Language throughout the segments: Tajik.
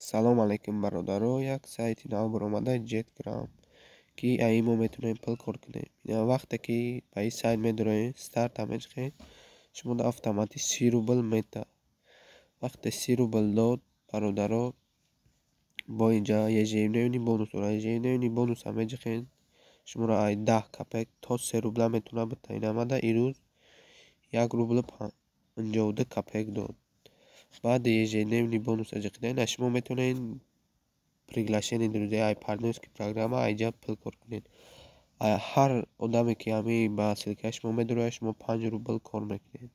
Салом алейкум, бародаро. Як сайти нав баромада, JetGram, ки аи мо метавонем пул кор кунем. Вақте ки ба ин сайт медуроем, старта мечиқем, шумо дар автоматӣ 30 рубл мета. Вақте 30 рубл дод, бародаро, бо инҷа ежедневный бонус дорад. Ежедневный бонуса меҷиқем, шуморо ай 10 копек то 3 рубла метавонад битаҳед. Амада ирӯз 1 рубли 52 копек дод. Баъди ежедневный бонуса ҷиқидан, шумо метавонед приглашение друзей, ай партнёрский программа айҷа пул кор кунед. Ҳар одаме ки ҳамин ба ссылкаи шумо медурояд, шумо 5 рубл кор мекунед.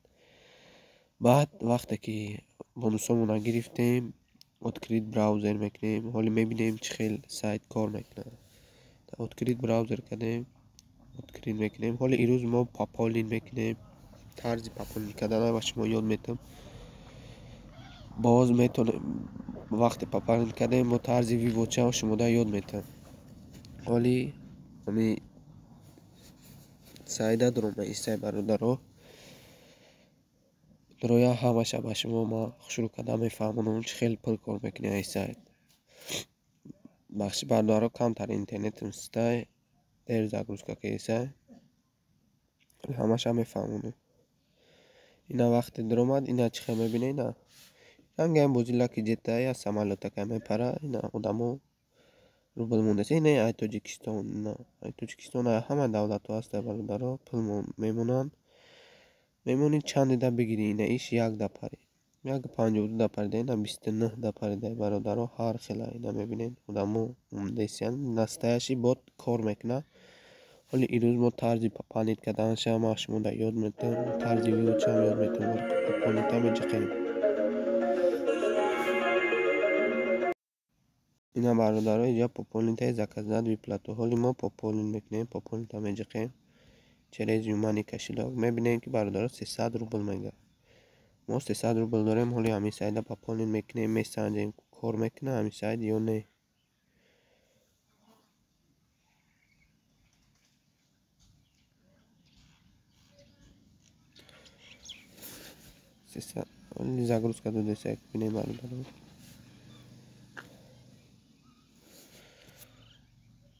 Баъд вақте ки бонусҳомонро гирифтем, открыть браузер мекунем. Ҳоло мебинем, чӣ хел сайт кор мекунад. Открыть браузер кардем, открыть мекунем. Ҳоло ирӯз мо пополнить мекунем. Тарзи пополнить карданро ба шумо ёд метам. Боз метавонем, вақте пополнить кардем, бо тарзи выводча шумода ёд метам. Ҳоли ҳамин сайда дурома истай, бародаро. Дуроя, ҳамаша ба шумо ман шурӯъ карда мефаҳмонам, чӣ хел пул кор мекунӣ ай сайт. Бахши, бародаро, камтар интернетам стай, дер загрузка кесай. Ҳамаша мефаҳмонам. Ина вақте дуромад, ина чӣ хел мебинед, ина рангаи бозӣ Lucky Jet я самолётака мепара, ина одамо рубл мондаст. Ина ай Тоҷикистон, ина ай Тоҷикистон, ай ҳама давлатҳо ҳаста, бародаро, пул мемонанд. Мемонӣ, чанде да бигирӣ, ина иш як да парид. 1,52 да парида, ина 29 да парида, бародаро, ҳар хела ина мебинед, одамо мондесиянд. Настоящий бот кор мекунад. Ҳоли ирӯз мо тарзи пополнить карданашам ман шумода ёд метам, тарзи выводшам ёд метам. Пополнитьа меҷиқем. Ина, бародаро, инҷа пополнитаи заказать выплату. Ҳоли мо пополнить мекунем, пополнитьа меҷиқем. Через Юмани кошелёк мебинем, ки, бародаро, 300 рубл мега. Мо 300 рубл дорем, ҳоли ҳамин сайта пополнить мекунем, месанҷем, кор мекунад ҳамин сайт ё не. Загрузка додеса, бинем, бародаро.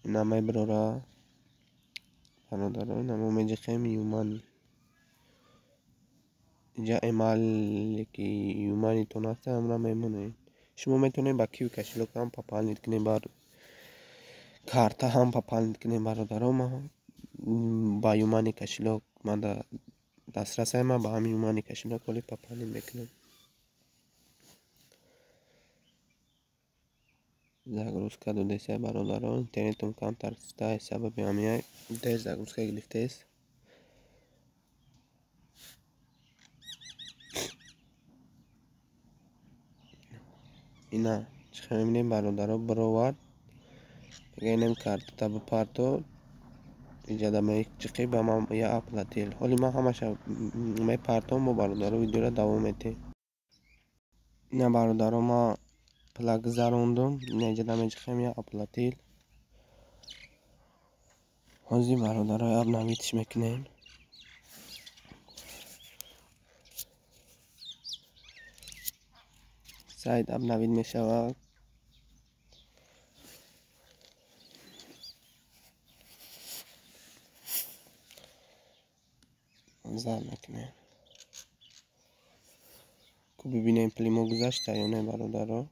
Ина мебарора, бародаро, ина мо меҷиқем Юмани. Инҷа эмайле ки Юманитон аст, ҳамра мемонед. Шумо метавонед ба Киви кошелёк ҳам пополнить кунед, бар карта ҳам пополнить кунед, бародаро. Ман ба Юмани кошелёк ман дастрасай, ман ба ҳамин Юмани кошелёк ҳоли пополнить мекунам. Загрузка додесай, бародаро, интернетам камтар стай, сабаби ҳамин дер загрузка гирифтест. Ина чӣ хел мебинем, бародаро, баровард. Мега, инам картата бипарто, иҷада меҷиқӣ ба ман, я оплатил. Ҳоли ман ҳамаша мепартом, бо бародаро видеоро давом медиҳем. Ина, бародаро, ман пула гузарондум, ина иҷада меҷиқем, я оплатил. Ҳозир, бародаро, обновитьш мекунем. Сайт обновить мешавад. Зар мекунем. Ку бибинем, пули мо гузашта ё не, бародаро.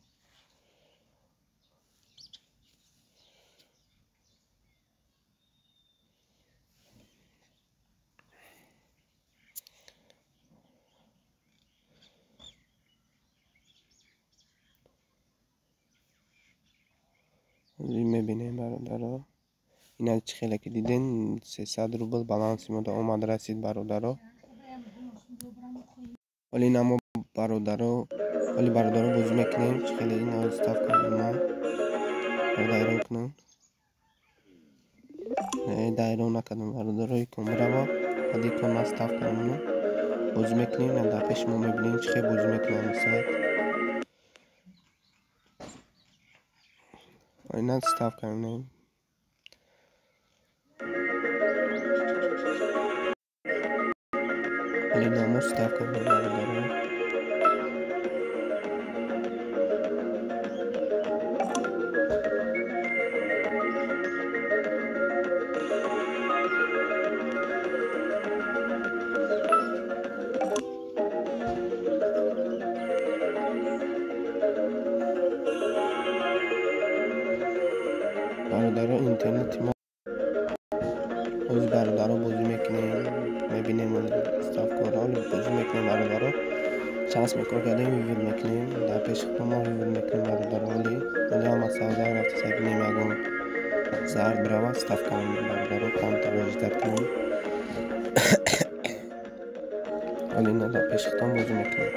Мебинем, бародаро. Ина чӣ хеле ки диден, 300 рубл баланси мода омад расид, бародаро. Ҳоли ина мо, бародаро, ҳоли, бародаро, бозӣ мекунем. Чӣ хеле ина ставка ман дайрон кунам. Дайрон накардам, бародаро, икон бирава. Баъд икон ман ставка мемонам. Бозӣ мекунем, ина дар пеши мо мебинем, чӣ хел бозӣ мекунам ин сайт. Ина ставка мемонем. Ҳоли ина мо ставка мемонем, бародаро. Бародаро, интернети ма ҳозир, бародаро, бозӣ мекунем, мебинем ставкаро, бозӣ мекунем, бародаро. Шанс мекор кардем, вывод мекунем, дар пеши худо мо вывод мекунем, бародаро. Ҳоли ҳама савда рафта бинем, ягон зард биравад, ставка, бародаро, камтар ждать кунем. Ҳоли ина дар пеши худо бозӣ мекунем.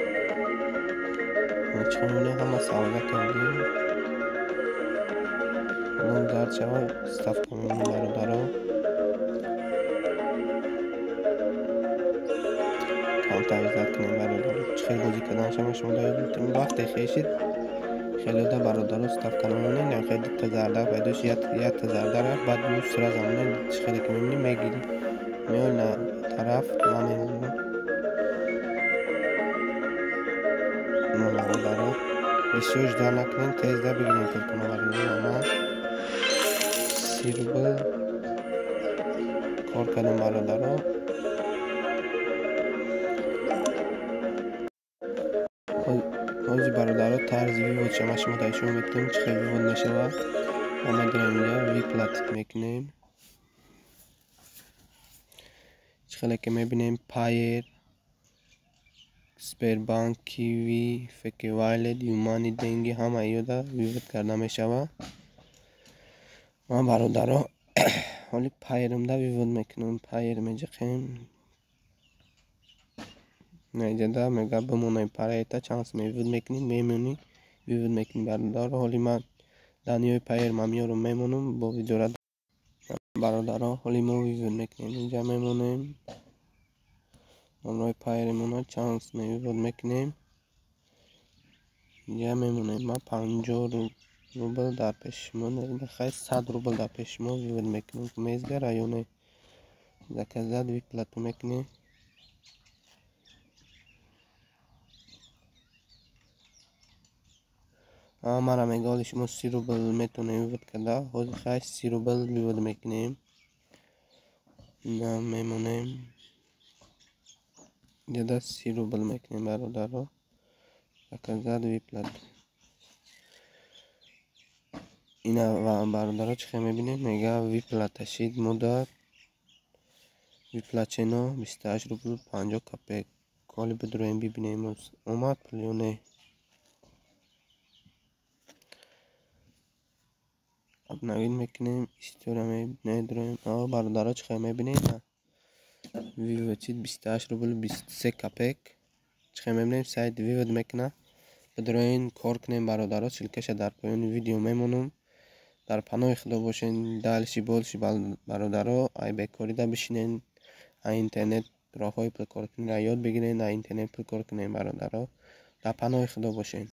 Чӣ ҳама савда кардем, ягон зард шавад, ставка мемонем, бародаро. Камтар ждать кунем, бародаро. Чӣ хел бозӣ кардан шама шумо ёд метавонед. Вақте хешид хелода, бародаро, ставка намонед. Хел дута зарда пайдо шуд, якта зарда рафт, баъд ӯ сразу монед. Чӣ хеле ки мебинӣ, мегирӣ, меои на тараф, ман мемонам. Бародаро, бисёр ждать накунем, тезда бигирем пултона, бародаро. Ман 30 рубл кор кардем, бародаро. Ҳозир, бародаро, тарзи вывод шама шумо дар шумо метавонем, чӣ хел вывод мешавад. Ма медорем инҷа, выплатить мекунем. Чӣ хеле ки мебинем, Пайер, Сбербанк, Киви, ФК Валет, Юмани Деньги, ҳама иёда вывод карда мешавад. Ман, бародаро, ҳоли Пайермда вывод мекунам. Пайер меҷиқем, инҷода мега бимонем параета, чанд сум вывод мекунӣ, мемонӣ, вывод мекунӣ, бародаро. Ҳоли ман данные ҳои Пайер ман меёрам, мемонам бо видеора, бародаро. Ҳоли мо вывод мекунем, инҷа мемонем номрои Пайеримона, чанд сум вывод мекунем, инҷа мемонем. Ман 50 рубл дар пеши шумо, хай, 100 рубл дар пеши шумо вывод мекунем. Мезгара ё не? Заказать выплату мекунем. Мара мега, ҳоли шумо 30 рубл метавонем вывод карда. Ҳозир, хай, 30 рубл вывод мекунем, мемонем инҷода, 30 рубл мекунем, бародаро. Заказать выплату. Ина, бародаро, чӣ хел мебинем, мега выплата шид, муддат выплачено 28 рубл 50 копеек. Ҳоли бидуроем, бибинем, омад пул ё не. Обновить мекунем, история медроем. Бародаро, чӣ хел мебинем, вывод шид 28 рубл 23 копеек. Чӣ хел мебинем, сайт вывод мекунад. Бидроен, кор кунем, бародаро. Ссылка ша дар поёни видео мемонам. Дар паноҳи худо бошен. Дальше больше, бародаро. Ай бекорида бишинен, ай интернет роҳҳои пулкоркуниро ёд бигирен, ай интернет пул кор кунем, бародаро. Дар паноҳи худо бошен.